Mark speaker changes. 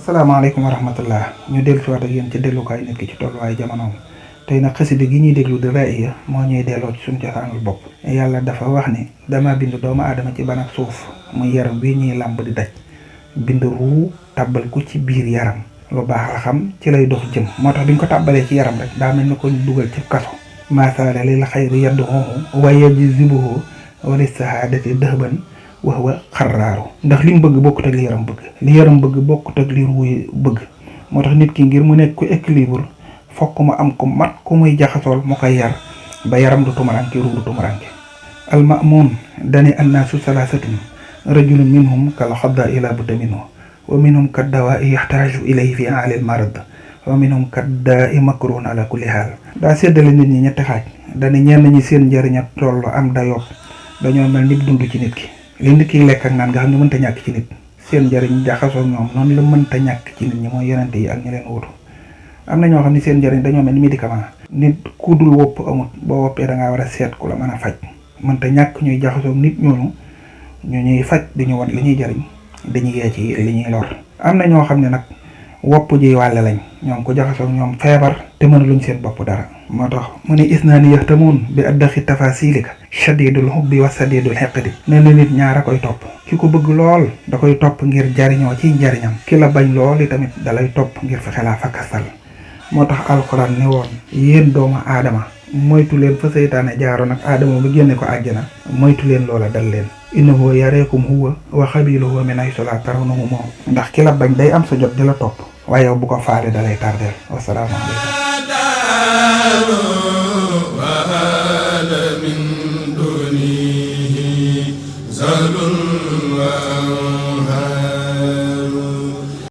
Speaker 1: asalaamaaleykum wa rahmatullah ñu dellu si waat ak yéen ci dellukaay nit ki ci tolluwaay jamonoom tey nag xasida gi ñuy déglu di raaya moo ñuy delloo ci suñu cosaanul bopp. yàlla dafa wax ni dama bind doomu aadama ci ban ak suuf muy yaram wi ñuy làmb di daj bind ruu tàbbal ko ci biir yaram lu baax la xam ci lay dox jëm moo tax biñ ko tàbbalee ci yaram rek daa mel ni ko dugal ci kaso maasaale lil xayri yadduhu wa yajzibuhu wa lissahaadati dëhban wax wa xarraaru ndax li mu bëgg bokkut ak li yaram bëgg li yaram bëgg bokkut ak li ruu bëgg moo tax nit ki ngir mu nekk ku équilibre fokk mu am ko mat ku muy jaxasool mu koy yar ba yaram du tumaranke ruu du tumaranke almamuun dani annaasu salaasatin rajulun minhum kal xadda ila budda minhu wa minhum kad dawaa yaxtaaju ilayhi fi alil marad wa minhum kad daa i makruun ala kulli haal daa séddale nit ñi ñetti xaaj dani ñenn ñi seen njëriñ a toll am dayoo dañoo mel ni dund ci nit ki li nit ki lekk ak naan nga xam ne mënta ñàkk ci nit seen njëriñ jaxasoo ñoom noonu la mënta ñàkk ci nit ñi mooy yonente yi ak ñi leen wutu am na ñoo xam ne seen njëriñ dañoo mel ni médicament nit ku dul wopp amut boo woppee da ngaa war a seet ku la mën a faj mënta ñàkk ñuy jaxasoo nit ñooñu ñu ñuy faj di ñu wan li ñuy jëriñ dañuy yee ci li ñuy lor am na ñoo xam ne nag wopp ji wàlle lañ ñoom ko jaxasoo ñoom feebar te mënuluñ seen bopp dara moo tax mu ne isnaani yaxtamuun bi addaxi tafasilika shadidul hubbi wa sadidul xeqdi nee na nit ñaar a koy topp ki ko bëgg lool da koy topp ngir jariñoo ci njariñam ki la bañ lool i tamit dalay topp ngir fexe laa fakkastal moo tax alxuraan ne woon yéen doomu aadama moytu leen fa seytaane jaaroon ak aadama ba génne ko àjjana moytu leen loola dal leen innahu yareekum huwa wa xabiluhu min haysu laa tarawnahum moom ndax ki la bañ day am sa jot di la topp waaye yow bu ko faale dalay tardeel wasalaamaaleykum
Speaker 2: وهذا من دونه زهل